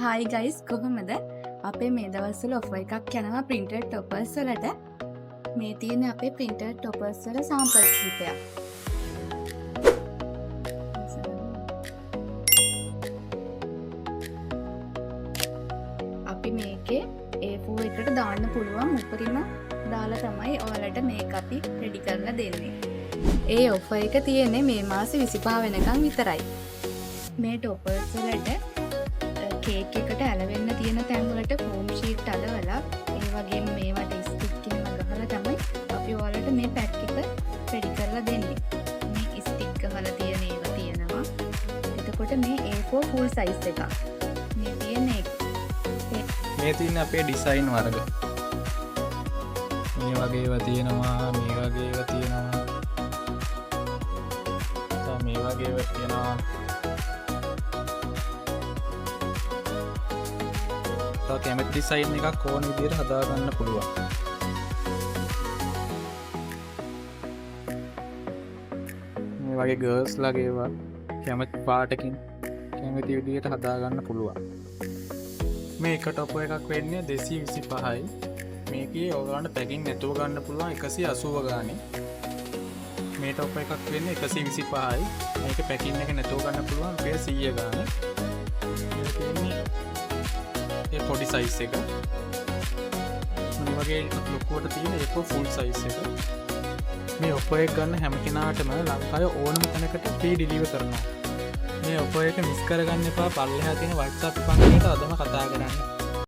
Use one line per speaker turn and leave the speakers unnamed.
Hi guys, කොහොමද? අපේ මේ දවස්වල ඔෆර් එකක් යනවා ප්‍රින්ටඩ් ටොපර්ස් වලට. මේ තියෙන අපේ ප්‍රින්ටඩ් ටොපර්ස් වල සාම්පල් කිහිපයක්. අපි මේකේ A4 එකට දාන්න පුළුවන් උපරිම දාලා තමයි ඔයාලට මේක අපි රෙඩි කරලා දෙන්නේ. ඒ ඔෆර් එක තියෙන්නේ මේ මාසේ 25 වෙනකන් විතරයි. මේ ටොපර්ස් වලට කේක් එකට ඇලවෙන්න තියෙන තැන් වලට ෆෝම් ෂීට් අලවලා, ඒ වගේම මේවට ස්ටික් එහෙම ගහලා තමයි අපි ඔයාලට මේ පැක් එක රෙඩි කරලා දෙන්නේ. මේ ස්ටික් ගහලා තියෙන ඒවා තියෙනවා. එතකොට මේ A4 full size එකක්. මේ තියෙන එක.
මේ තියෙන අපේ ඩිසයින් වර්ග. මේ වගේ ඒවා තියෙනවා, මේ වගේ ඒවා තියෙනවා. තව මේ වගේ ඒවා තියෙනවා. තව කැමති ඩිසයින් එකක් ඕන විදිහට හදාගන්න පුළුවන්. මේ වගේ ගර්ල්ස් ලගේ ඒවා කැමති පාටකින් කැමති විදිහට හදාගන්න පුළුවන්. මේ එක ටොප් එකක් වෙන්නේ 225යි. මේකේ ඔයගොල්ලන්ට පැකින් නැතුව ගන්න පුළුවන් 180 ගානේ. මේ ටොප් එකක් වෙන්නේ 125යි. මේක පැකින් එක නැතුව ගන්න පුළුවන් රුපියල් 100 ගානේ. මේ තියෙන්නේ ඒ පොඩි සයිස් එක. මේ වගේ ලොකුවට තියෙන ඒක ෆුල් සයිස් එක. මේ ඔෆර් එක ගන්න හැම කෙනාටම ලංකාවේ ඕනම තැනකට ෆ්‍රී ඩිලිවර් කරනවා. මේ ඔෆර් එක මිස් කරගන්න එපා. පල්ලෙහා තියෙන WhatsApp පංගුවට අදම කතා කරන්න.